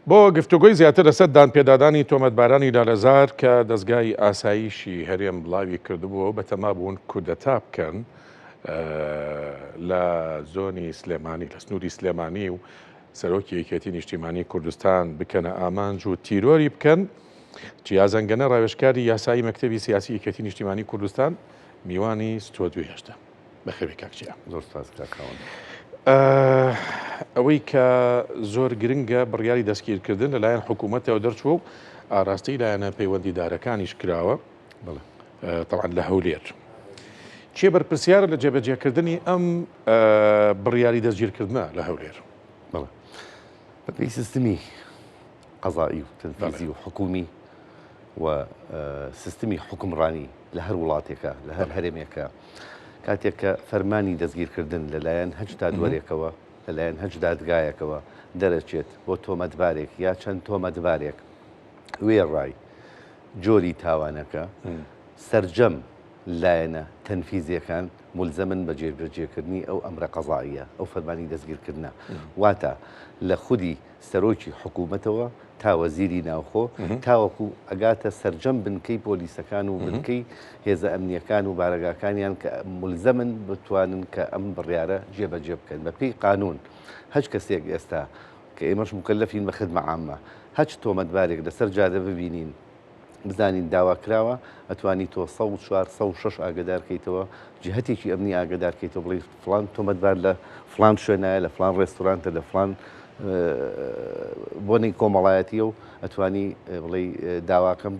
بۆ گفتوگۆی زیاتر لەسەر دانپێدادانی تۆمەتبارانی لالەزار کە دەزگای ئاسایشی هەرێم بڵاوی کردبووەوە بەتەما بوون کودەتا بکەن لە زۆنی سلێمانی لە سنووری سلێمانی و سەرۆکی یەکێتی نیشتیمانی کوردستان بکەنە ئامانج و تیرۆری بکەن چیا زەنگەنە ڕاوێژکاری یاسایی مەکتەبی سیاسی یەکێتی نیشتیمانی کوردستان میوانی ستۆدیۆی هەشتە. بەخێربێی کاک چیا. زۆر سپاس کاک خاوەن. ئەوەی کە زۆر گرنگە بڕیاری دەستگیرکردن لەلایەن حکوومەتەوە دەرچووە و ئاراستەی لایەنە پەیوەندیدارەکانیش کراوە تەوان لە هەولێر. کێ بەرپرسیارە لە جێبەجێکردنی ئەم بڕیاری دەستگیرکردنە لە هەولێر؟ بەڵێ بەپێی سیستمی قەزایی و تەنفیزی و حکومی و سیستمی حوکمڕانی لە هەر وڵاتێکە، لە هەر هەرێمێکە، کاتێک کە فەرمانی دەستگیرکردن لەلایەن هەچ دادوەرێکەوە، لەلایەن هەچ دادگایەکەوە دەرەچێت بۆ تۆمەتبارێک یا چەند تۆمەتبارێک، وێڕای جۆری تاوانەکە، سەرجەم لایەنە تەنفیزییەکان مولزەمن بە جێبەجێکردنی ئەو ئەمرە قەزائییە، ئەو فەرمانی دەستگیرکردنە. واتە لە خودی سەرۆکی حکوومەتەوە تا وەزیری ناوخۆ تاوەکو ئەگاتە سەرجەم بنکەی پۆلیسەکان و بنکەی هێزە ئەمنییەکان و بارەگاکانیان کە مولزەمن بتوانن کە ئەم بڕیارە جێبەجێ بکەن بە پێی قانوون هەچ کەسێک ئێستا کە ئێمەش موکەلەفین بە خدمە عامە هەچ تۆمەتبارێک لەسەر جادە ببینین بزانین داواکراوە ئەتوانی تۆ 104 106 ئاگدار کەیتەوە جهتێکی ئەمنی ئاگدار کەیتەوە بڵێ فلان تۆمەتبار لە فلان شوێنایە لە فلان ڕێستورانتە لە فلان بۆنەی کۆمەڵایەتیە و ئەتوانی بڵێ داواکەم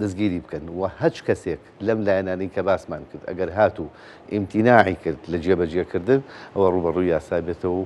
دەستگیری بکەن و هەچ کەسێک لەم لایەنانەی کە باسمان کرد ئەگەر هاتوو ئیمتیناعی کرد لە جێبەجێکردن ئەوە ڕووبەڕووی یاسا بێتەوە و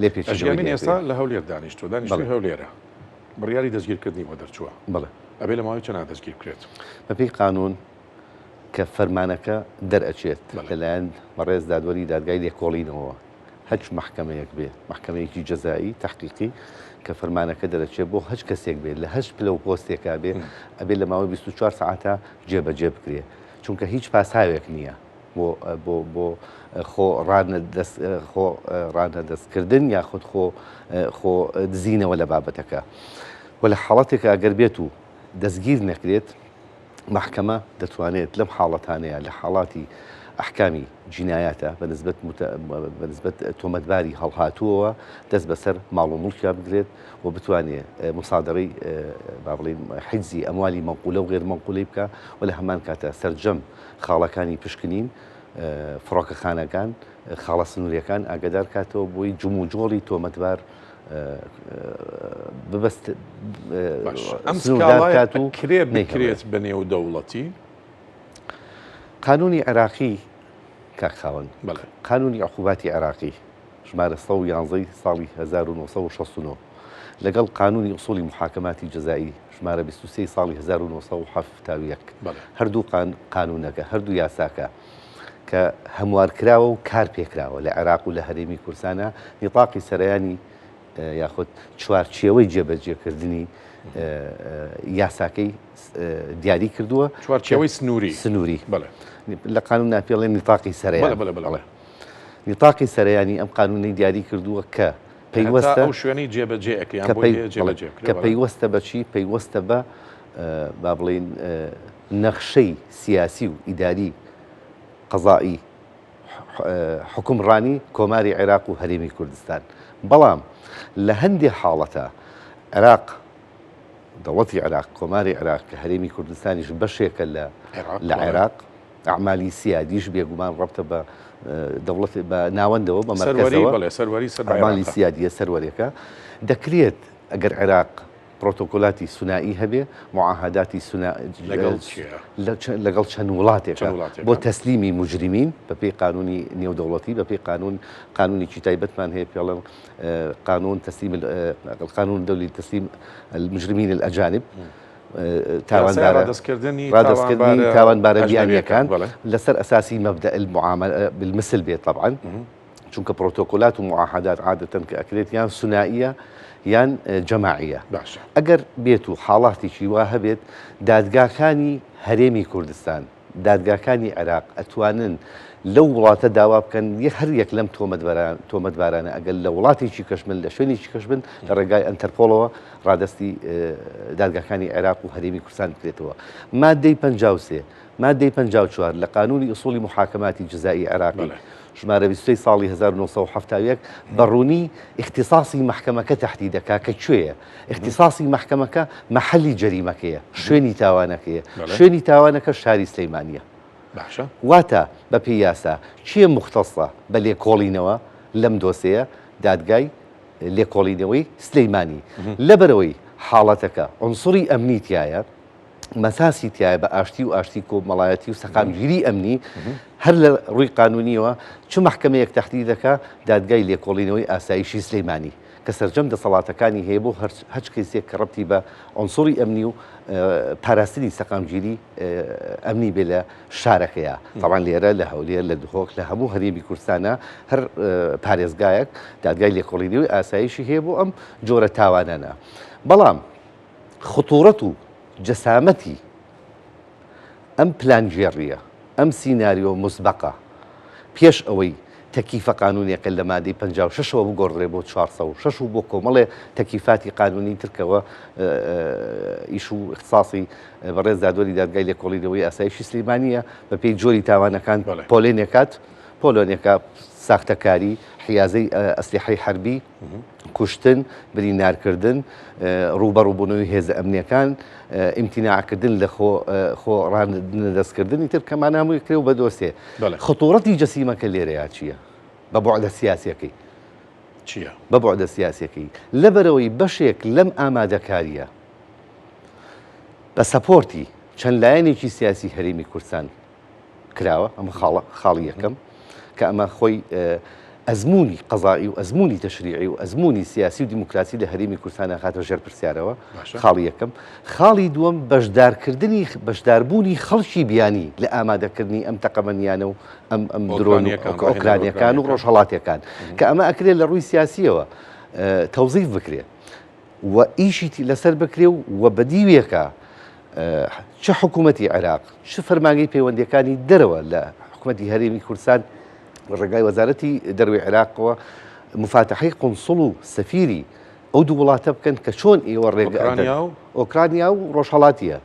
لێپێچینەوەی لێ ئێستا لە هەولێر دانیشتووە دانیشتووی هەولێرە بڕیاری دەستگیرکردنی بۆ دەرچووە. بەڵێ. ئەبێ لە ماوەی چەنا دەستگیر بکرێت؟ بەپێی قانوون کە فەرمانەکە دەرئەچێت لەلایەن بەڕێز دادوەری دادگای لێکۆڵینەوەوە هەچ مەحکەمەیەک بێ مەحکەمەیەکی جەزایی تەحقیقی کە فەرمانەکە دەرەچێت بۆ هەچ کەسێک بێت لە هەچ پلە و پۆستێکا بێ ئەبێ لە ماوەی 24 سەعاتا جێبەجێ بکرێ چونکە هیچ پاساوێک نییە بۆ بۆ بۆ خۆ ڕانە دەست خۆ ڕانە دەستکردن یاخود خۆ خۆ دزینەوە لە بابەتەکە و لە حاڵەتێکا گەر بێت و دەستگیر نەکرێت مەحکەمە دەتوانێت لەم حاڵەتانەیە لە حاڵاتی ئەحکامی جینایاتە بە نسبەت بە نسبەت تۆمەتباری هەڵهاتووەوە دەست بەسەر ماڵ و مڵکیا بگرێت و بتوانێت مصادرەی با بڵێین حجزی ئەموالی مەنقولە و غێر مەنقولەی بکا و لە هەمان کاتە سەرجەم خاڵەکانی پشکنین فڕۆکەخانەکان خاڵە سنووریەکان ئاگدار کاتەوە بۆی جموجۆڵی تۆمەتبار ببەست ئەم سکاڵایە کرێ بکرێت بە نێودەوڵەتی؟ قانونی عێراقی کاک خاوەن قانونی عقوباتی عێراقی ژمارە 111 ساڵی 1969 لەگەڵ قانونی ئوسوڵی محاکماتی جەزایی ژمارە 23 ساڵی 1971 هەردوو قانونەکە هەردوو یاساکە کە هەموارکراوە و کار پێکراوە لە عێراق و لە هەرێمی کوردستانا نیتاقی سەرەیانی یاخود چوارچێوەی جێبەجێکردنی یاساکەی دیاری کردووە. چوارچێوەی سنووری. سنووری. بەڵێ. لە قانون ناپێڵێ نیتاقی سەرەیان. بەڵێ بەڵێ بەڵێ. نیتاقی سەرەیانی ئەم قانونەی دیاری کردووە کە پەیوەستە ئەو شوێنەی جێبەجێ ئەکرێ یان بۆی هەیە جێبەجێ بکرێ. کە پەیوەستە بە چی؟ پەیوەستە بە با بڵێین نەخشەی سیاسی و ئیداری قەزائی حوکمڕانی کۆماری عێراق و هەرێمی کوردستان. بەڵام لە هەندێ حاڵەتا عێراق، دەوڵەتی عێراق، کۆماری عێراق کە هەرێمی کوردستانیش بەشێکە لە لە عێراق، ئەعمالی سیادیش بێگومان ڕەبتە بە دەوڵەت بە ناوەندەوە بە مەرکەزەوە، ئەعمالی سیادیە سەروەرێکە، دەکرێت ئەگەر عێراق پرۆتۆکۆلاتی سونائی هەبێ، معاهداتی سونا لەگەڵ کێ؟ لەگەڵ چەند وڵاتێکە بۆ تەسلیمی موجریمین بەپێی قانونی نێودەوڵەتی بەپێی قانون قانونێکی تایبەتمان هەیە پێڵێن قانون تسليم القانون الدولي لتسليم المجرمين الأجانب تاوانبارە ڕادەستکردنی تاوانبارە بیانیەکان لەسەر ئەساسی مەبدەئ المعاملە بالمثل بێت طبعا چونکە پرۆتۆکۆلات و معاهدات عادەتەن کە ئەکرێت یان سونائیە یان جەماعیە باشە. ئەگەر بێت و حاڵاتێکی وا هەبێت دادگاکانی هەرێمی کوردستان. دادگاکانی عێراق ئەتوانن لەو وڵاتە داوا بکەن هەر یەک لەم تۆمەتبارانە ئەگەر لە وڵاتێکی کەش بن لە شوێنێکی کەش بن لە ڕێگای ئەنتەرپۆڵەوە ڕادەستی دادگاکانی عێراق و هەرێمی کوردستان بکرێتەوە. مادەی 53 مادەی 54 لە قانونی ئوسوڵی محاکماتی جزایی عێراقی ژمارە 23 ساڵی 1971 بە ڕوونی ئیختیساسی مەحکەمەکە تەحدید دەکا کە کوێیە. ئیختیساسی مەحکەمەکە مەحەلی جەریمەکەیە، شوێنی تاوانەکەیە، شوێنی تاوانەکە شاری سلەیمانیە. باشە. واتە بە پێی یاسا کێ موختەسە بە لێکۆڵینەوە لەم دۆسێیە؟ دادگای لێکۆڵینەوەی سلەیمانی. لەبەرئەوەی حاڵەتەکە عونسوری ئەمنی تیایە، مەساسی تیایە بە ئاشتی و ئاشتی کۆمەڵایەتی و سەقامگیری ئەمنی، هەر لە ڕووی قانونیەوە چ مەحکەمەیەک تەحدید دەکا؟ دادگای لێکۆڵینەوەی ئاسایشی سلەیمانی. کە سەرجەم دەسەڵاتەکانی هەیە بۆ هەچ کەیسێک کە ڕەبتی بە عونسوڕی ئەمنی و پاراستنی سەقامگیری ئەمنی بێ لە شارەکەیا. تەبعەن لێرە لە هەولێر لە دهۆک لە هەموو هەرێمی کوردستانە هەر پارێزگایەک دادگای لێکۆڵینەوەی ئاسایشی هەیە بۆ ئەم جۆرە تاوانانە. بەڵام خطوڕەت و جەسامەتی ئەم پلانگێڕییە، ئەم سیناریۆ موسبەقە، پێش ئەوەی تەکیفە قانوونیەکە لە مادەی 56 ەوە بگۆڕدرێ بۆ 406 و بۆ کۆمەڵێ تەکیفاتی قانوونی تر کەوە ئیش و ئیختساسی بەڕێز دادوەری دادگای لێکۆڵینەوەی ئاسایشی سلیمانییە بەپێی جۆری تاوانەکان پۆلێنێکات پۆلۆنێکە ساختەکاری، حیازەی ئەسلیحەی حەربی، کوشتن، بریندارکردن، ڕووبەڕووبوونەوەی هێزە ئەمنییەکان، ئیمتیناعکردن لە خۆ خۆ ڕانەدەستکردن، ئیتر کەمانە هەمووی کرێ و بە دۆسێ. خطوڕەتی جەسیمەکە لێرەیا چییە؟ بە بوعدە سیاسیەکەی. چییە؟ بە بوعدە سیاسیەکەی. لەبەرئەوەی بەشێک لەم ئامادەکارییە بە سەپۆرتی چەند لایەنێکی سیاسی هەرێمی کوردستان کراوە، ئەمە خاڵە خاڵی یەکەم کە ئەمە خۆی ئەزموونی قەزایی و ئەزموونی تەشریعی و ئەزموونی سیاسی و دیموکراسی لە هەرێمی کوردستان ئەخاتە ژێر پرسیارەوە خاڵی یەکەم خاڵی دووەم بەشدارکردنی بەشداربوونی خەڵکی بیانی لە ئامادەکردنی ئەم تەقەمەنیانە و ئەم ئەم درۆن ئۆکرانیەکان و ڕۆژهەڵاتیەکان کە ئەمە ئەکرێت لە ڕووی سیاسیەوە تەوزیف بکرێت و ئیشی لەسەر بکرێ و بەدیوێکە چ حکوومەتی عێراق چ فەرمانگەی پەیوەندیەکانی دەرەوە لە حکوومەتی هەرێمی کوردستان ڕێگای وەزارەتی دەروی عێراقەوە مفاتەحەی قونسڵ و سەفیری ئەو دوو وڵاتە بکەن کە چۆن ئێوە ڕێگە ئۆکرانیا و ڕۆژهڵاتیە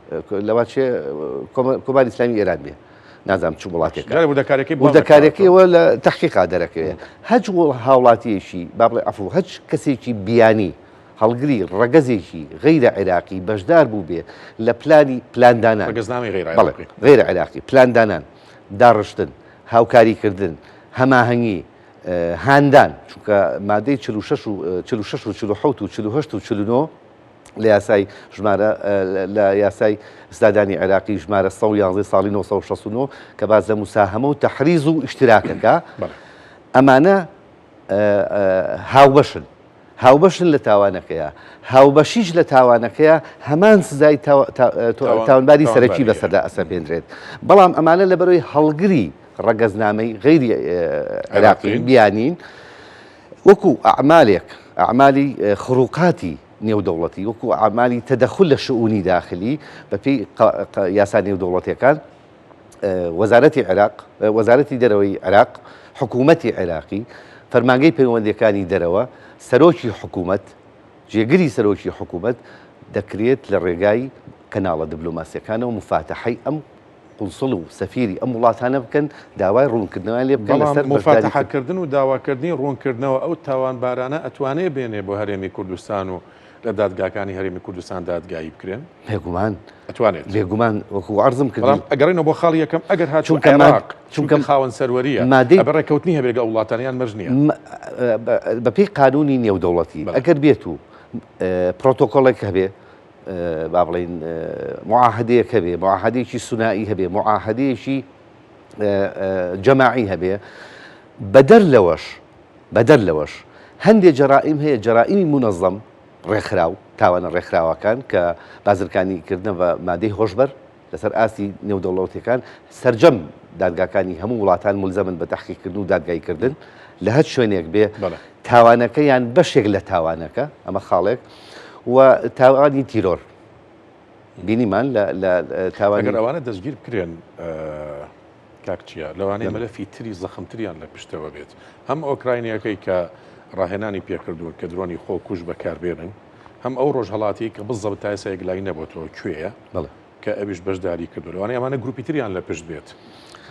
لەواچێ کۆماری ئیسلامی ئێران بێ نازانم چ وڵاتێک وردەکارەکەیەوە لە تحقیقا دەرەکەوێ هەچ هاوڵاتیەکی با بڵێ عەفو هەچ کەسێکی بیانی هەڵگری ڕەگەزێکی غەیرە عێراقی بەشدار بووبێ لە پلانی پلاندانان ڕەگەزنامەی غەیرە عێراقی غەیرە عێراقی پلاندانان داڕشتن هاوکاریکردن هەماهەنگی هاندان چونکە مادەی 46 و 46 و 47 و 48 و 49 لە یاسای ژمارە لە یاسای سزادانی عێراقی ژمارە 111 ساڵی 969 کە باس لە مساهەمە و تەحریز و ئیشتراکەکە ئەمانە هاوبەشن هاوبەشن لە تاوانەکەیا هاوبەشیش لە تاوانەکەیا هەمان سزای تاوانباری سەرەکی بەسەردا ئەسەپێنرێت بەڵام ئەمانە لەبەرەوەی هەڵگری ڕەگەزنامەی غەیری عێراقی بیانین وەکو ئەعمالێک ئەعمالی خروقاتی نێودەوڵەتی وەکو ئەعمالی تەدەخول لە شئونی داخلی بەپێی یاسا نێودەوڵەتیەکان وەزارەتی عێراق، وەزارەتی دەرەوەی عێراق، حکوومەتی عێراقی، فەرمانگەی پەیوەندییەکانی دەرەوە، سەرۆکی حکوومەت، جێگری سەرۆکی حکوومەت دەکرێت لە ڕێگای کەناڵە دبلۆماسییەکانەوە موفاتەحەی ئەم قونسڵ و سەفیری ئەم وڵاتانە بکەن، داوای ڕوونکردنەوەیان لێ بکەن بەڵام لەسەر بەشداریکردن. موفاتەحەکردن و داواکردنی ڕوونکردنەوە ئەو تاوانبارانە ئەتوانێ بێنێ بۆ هەرێمی کوردستان و لە دادگاکانی هەرێمی کوردستان دادگایی بکرێن؟ بێگومان. ئەتوانێت. بێگومان وەکو عەرزم کردی. بەڵام ئەگەڕێینەوە بۆ خاڵی یەکەم ئەگەر هاتوو عێراق چونکە خاوەن سەروەرییە ئەبێ ڕێککەوتنی هەبێ لەگەڵ ئەو وڵاتانە یان مەرج نییە؟ بەپێی قانوونی نێودەوڵەتی ئەگەر بێت و پرۆتۆکۆڵێک هەبێ با بڵێین معاهدەیەک هەبێ معاهدەیەکی سونائی هەبێ معاهدەیەکی جەماعی هەبێ بەدەر لەوەش بەدەر لەوەش هەندێ جەرائیم هەیە جەرائیمی مونەزەم، ڕێکخراو، تاوانە ڕێکخراوەکان کە بازرگانی کردنە بە مادەی هۆشبەر لەسەر ئاستی نێودەوڵەتیەکان سەرجەم دادگاکانی هەموو وڵاتان مولزەمن بە تەحقیقکردن و دادگاییکردن لە هەر شوێنێک بێ تاوانەکە یان بەشێک لە تاوانەکە ئەمە خاڵێک و تاوانی تیرۆر. بینیمان لە لە تاوانی ئەگەر ئەوانە دەستگیر بکرێن کاک چیا لەوانەیە مەلەفی تری زەخمتریان لە پشتەوە بێت هەم ئۆکراینیەکەی کە ڕاهێنانی پێکردوون کە درۆنی خۆ کوش بەکاربێنن هەم ئەو ڕۆژهەڵاتی کە بزەبت تا ئێستا یەکلایی نەبۆتەوە کوێیە کە ئەویش بەشداری کردو لەوانەیە ئەمانە گروپی تریان لە پشت بێت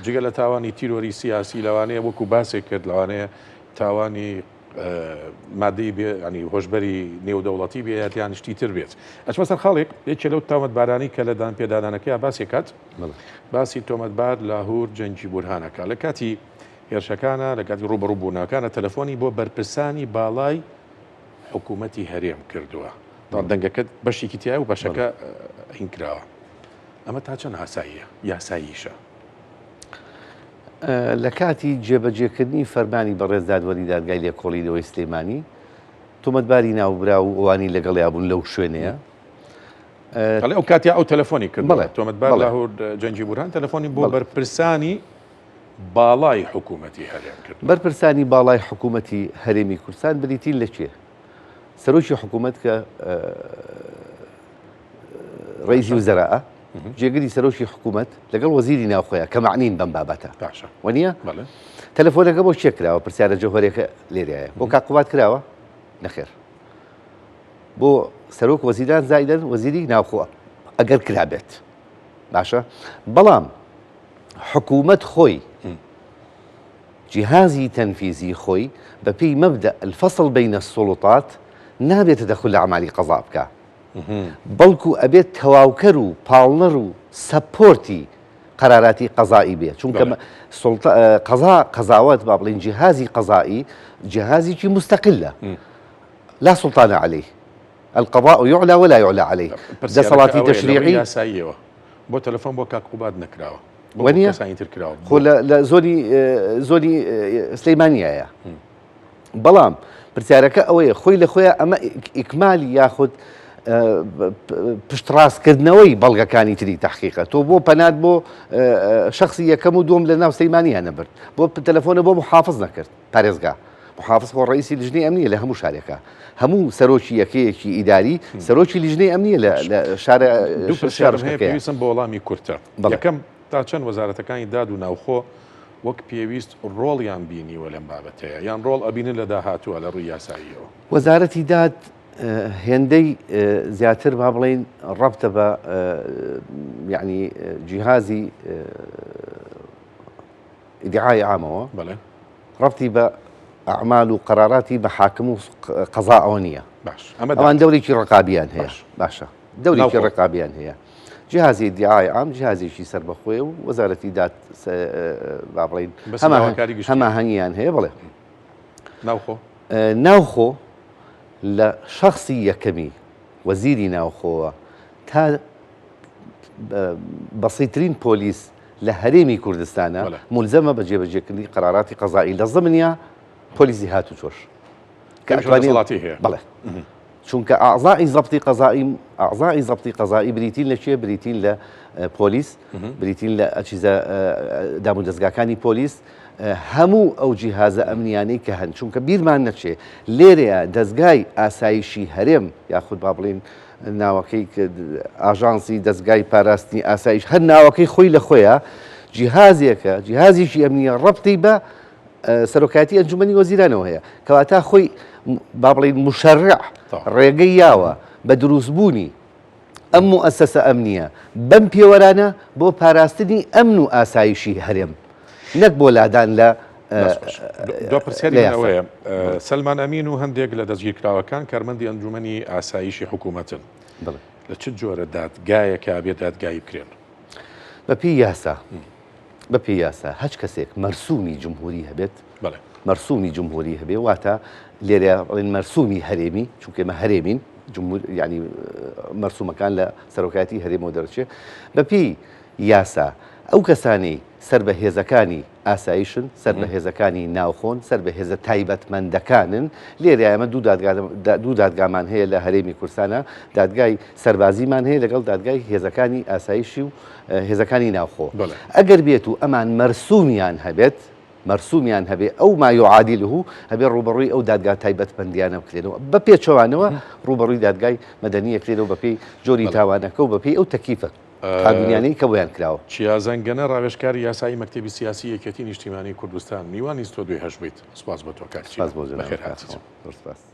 جگە لە تاوانی تیرۆری سیاسی لەوانەیە وەکو باسێک کرد لەوانەیە تاوانی مادەی بێ ینی هۆشبەری نێودەوڵەتی بێت یان شتی تر بێت ئەچمە سەر خاڵێک یەکێ لەو تاوەتبارانی کە لە دان پێدانانەکەی باسی کات باسی تۆمەتبار لاهور جەنگی بورهانەکە لە کاتی هێرشەکانە لە کاتی ڕوبەڕووبوونەکانە تەلەفۆنی بۆ بەرپرسانی باڵای حکوومەتی هەرێم کردووە دەنگەکە بەشێکی تایە و بەشەکە هین کراوە ئەمە تا چەند ئاساییە یاساییشە؟ لە کاتی جێبەجێکردنی فەرمانی بەڕێز دادوەری دادگای لێکۆڵینەوەی سلێمانی، تۆمەتباری ناوبراو و ئەوانەی لەگەڵیا بوون لەو شوێنەیە. ئەڵێ ئەو کاتیا ئەو تەلەفۆنی کرد. بەڵێ تۆمەتبار لاهور جەنگی بورهان تەلەفۆنی بۆ بەرپرسانی باڵای حکوومەتی هەرێم کرد. بەرپرسانی باڵای حکوومەتی هەرێمی کوردستان بریتین لە کێ؟ سەرۆکی حکوومەت کە ڕئیسی وزەراء جێگری سەرۆکی حکوومەت لەگەڵ وەزیری ناوخۆیە کە معنین بەم بابەتە باشە وەنیە تەلەفۆنەکە بۆ چێ کراوە پرسیارە جەوهەرێکە لێرەیە بۆ کاک قوباد کراوە نەخێر بۆ سەرۆک وەزیران زایدەن وەزیری ناوخۆ ئەگەر کرابێت باشە بەڵام حکوومەت خۆی جیهازی تەنفیزی خۆی بەپێی مەبدە الفصل بین السلطات نابێت تدخل لە ئەعمالی قەزا بکا بەڵکو ئەبێت تەواوکەر و پاڵنەر و support ی قەراراتی قەزائی بێ چونکە سوڵتە قەزا قەزاوەت با بڵێین جیهازی قەزائی جیهازێکی مستەقلە لا سلطان عليه القضاء يعلى ولا يعلى عليه دەسەڵاتی تەشریعی یاساییەوە بۆ تەلەفۆن بۆ کاک قوباد نەکراوە وەنیە کەسانی تر کراوە خۆ لە زۆنی زۆنی سلەیمانیایە بەڵام پرسیارەکە ئەوەیە خۆی لە خۆیان ئەمە ئیکمالی یاخود پشتڕاستکردنەوەی بەڵگەکانی تری تحقیقە تۆ بۆ پەنات بۆ شخصی یەکەم و دوم لە ناو سلەیمانیان نەبرد بۆ تەلەفۆنە بۆ محافظ نەکرد پارێزگا محافظ خۆ ڕئیسی لجنەی ئەمنیە لە هەموو شارێکە هەموو سەرۆکی یەکەیەکی ئیداری سەرۆکی لیژنەی ئەمنیە لە شارە دوو پرسیارم هەیە پێویستم بە وەڵامی کورتە یەکەم تا چەند وەزارەتەکانی داد و ناوخۆ وەک پێویست ڕۆڵیان بینیوە لەم بابەتەیە یان ڕۆڵ ئەبینن لە داهاتووە لە ڕووی یاساییەوە؟ وەزارەتی داد هێندەی زیاتر با بڵێین ڕەبتە بە یعنی جیهازی ئیدعای عامەوە بەڵێ ڕەبتی بە ئەعمال و قەراراتی مەحاکم و قەزاەوە نییە باش ئەمە ئەوان دەورێکی ڕقابیان هەیە باشە دەورێکی ڕقابیان هەیە جیهازی ئیدعای عام جیهازێکی سەربەخۆیە و وەزارەتی داد با بڵین هەماهەنگیان هەیە بڵێ ناوخۆ ناوخۆ لە شخصی یەکەمی وەزیری ناوخۆوە تا بەسیترین پۆلیس لە هەرێمی کوردستانە مولزەمە بە جێبەجێکردنی قەراراتی قەزایی لە زمنیا پۆلیسی هاتوچۆش کە ئەتوانێت هەیە بەڵێ چونکە ئازای زەبتی قەزایی ئازای زەبتی قەزایی بریتین لە چێ بریتین لە پۆلیس بریتین لە ئەچیزە دام و دەستگاکانی پۆلیس هەموو ئەو جیهازە ئەمنیانەی کە هەن چونکە بیرمان نەچێ لێرەیە دەستگای ئاسایشی هەرێم یاخود با بڵین ناوەکەی ئاژانسی دەزگای پاراستنی ئاسایش هەر ناوەکەی خۆی لە خۆیە جیهازێکە جیهازێکی ئەمنیە ڕەبتی بە سەرۆکایەتی ئەنجومەنی وەزیرانەوە هەیە کەواتە خۆی با بڵین مشەرع ڕێگەی یاوە بە دروستبوونی ئەم موئەسەسە ئەمنیە بەم پێوەرانە بۆ پاراستنی ئەمن و ئاسایشی هەرێم نەک بۆ لادان لە دو پرسیاری من ئەوەیە سەلمان ئەمین و هەندێک لە دەستگیرکراوەکان کارمەندی ئەنجومەنی ئاسایشی حکوومەتن لە چ جۆرە دادگایەکە بێ دادگایی بکرێن؟ بەپێی یاسا بەپێی یاسا هەچ کەسێک مەرسومی جمهوری هەبێت مەرسومی جمهوری هەبێ واتە لێرە بڵێن مەرسومی هەرێمی چونکە ئێمە هەرێمین جمهور یعنی مەرسومەکان لە سەرۆکایەتی هەرێمەوە دەرچێ بەپێی یاسا ئەو کەسانەی سەر بە هێزەکانی ئاسایشن، سەر بە هێزەکانی ناوخۆن، سەر بە هێزە تایبەتمەندەکانن، لێرە ئێمە دوو دادگا دوو دادگامان هەیە لە هەرێمی کوردستانا، دادگای سەربازیمان هەیە لەگەڵ دادگای هێزەکانی ئاسایشی و هێزەکانی ناوخۆ. ئەگەر بێت و ئەمان مەرسومیان هەبێت، مەرسومیان هەبێ ئەو ما یعادله هەبێ ڕووبەڕووی ئەو دادگا تایبەتمەندیانە بکرێنەوە بە پێچەوانەوە ڕووبەڕووی دادگای مەدەنی ئەکرێنەوە بەپێی جۆری تاوانەکە و بەپێی ئەو تەکیفە قانونیانەی کە بۆیان کراوە. چیا زەنگەنە، ڕاوێژکاری یاسایی مەکتەبی سیاسی یەکێتی نیشتیمانی کوردستان، میوانی ستۆدیۆی هەشت بوویت. سوپاس بۆ تۆ کاک چیا. سوپاس بۆ جەنابت بەخێر کاک هاتیت. خەڵ. زۆر سوپاس.